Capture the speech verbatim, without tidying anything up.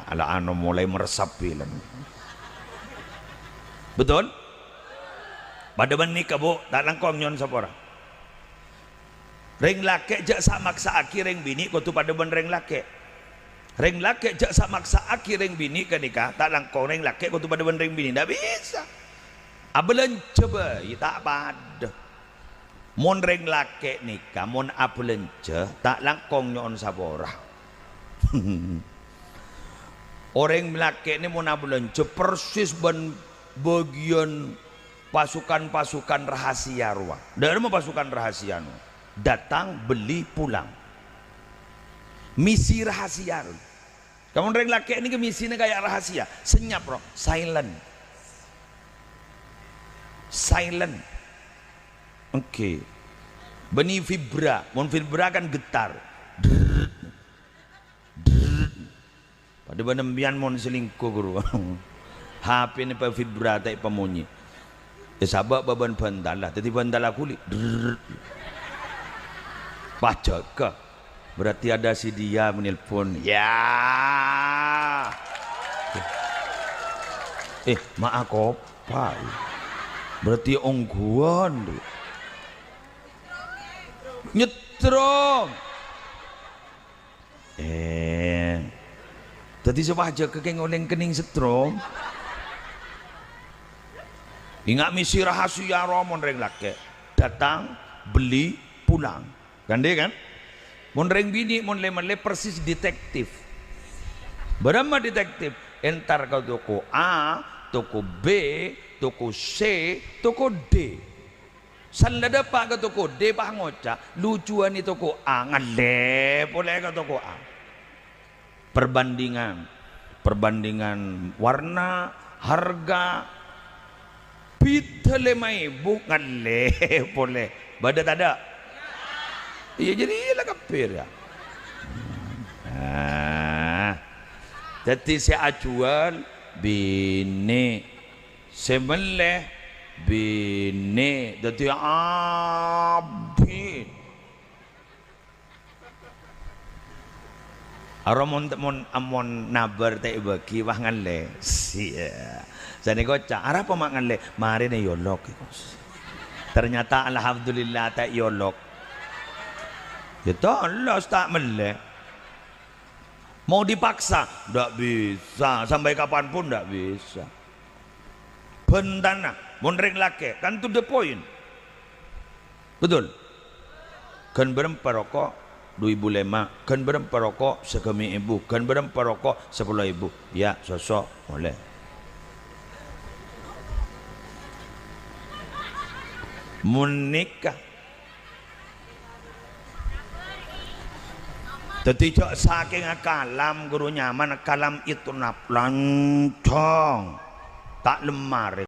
Ala anu mulai meresap bilân. Betul? Padâ bân nèka, Bu, ta' langkong nyo'on sapora. Rèng lakè' jhâ' sa-maksa'aghi rèng binè' kodhu padâ bân rèng lakè'. Rèng lakè' jhâ' sa-maksa'aghi rèng binè' ghânèka, ta' langkong rèng lakè' kodhu padâ bân rèng binè'. Ndak bisa. Abâlânjhâ bhâi ta' padâ. Mon rèng lakè' nèka, mon abâlânjhâ, ta' langkong nyo'on sapora. Orèng lakè' nè mon abâlânjhâ persis bân bâgiyân pasukan-pasukan rahasia rowa. Dâ'remma pasukan rahasia no? Datang, beli, pulang. Misi rahasia rowa. Kamono rèng lakè' nèka misina kaya rahasia. Senyap, ro. Silent. Silent. Oke. Bânnè vibra. Mon vibra kan getar. Drrrr. Drrrr. Padâ bân empèyan mon selingkuh, ghuru. H P-na èpavibra ta' èpamonyè. Èsabâ' bâbân bhântalla. Dhâddhi bhântalla ghuli. Drrrr. Pajâgâ. Berarti ada si dia menelpon. Ya. Eh, ma' akopa. Berarti ongghuwân. Nyettrong. Eh. Dhâddhi sè pajâgâ kèng olè kennèng setrom. Enga' misi rahasia rowa mon rèng lakè'. Datang, beli, pulang. Kan dhi kan? Mon rèng binè' mon lè-mellè persis detektif. Bârâmma detektif? Entar ka toko A, toko B, toko C, toko D. San la dâpa' ka toko D, pas ngoca', "Lucuwân è toko A, ngallè polè ka toko A." Perbandingan, perbandingan warna, harga, bhidhâ lèma èbu, ngallè polè. Bâdâ tadâ'? Iyâ, jârèya la kabbhi, ya. Nah, dhâddhi sè ajhuwâl binè'. Sè mellè binè', dhâddhi abit. Aro mon, mon, mon nabâr ta' èbâghi, wah ngallè. Sia. Sanèka oca', "Arapa ma' ngallè?" "Marèna èyolok." Ternyata alhamdulillah ta' èyolok. Ya tolos ta' mellè. Mau dipaksa? Ndak bisa. Sampai kapanpun ndak bisa. Bhântana, mon rèng lakè', kan to the point. Betul? Ghân bârâmpa roko'? Du èbu lèma. Ghân bârâmpa roko'? Sagâmè' èbu. Ghân bârâmpa roko'? Sapolo èbu. Ya, soso', molè. Mon nèka, Dhâddhi jhâ' sakènga kalam, ghuru nyamana kalam itu nap-, lancong. Ta' lemmar.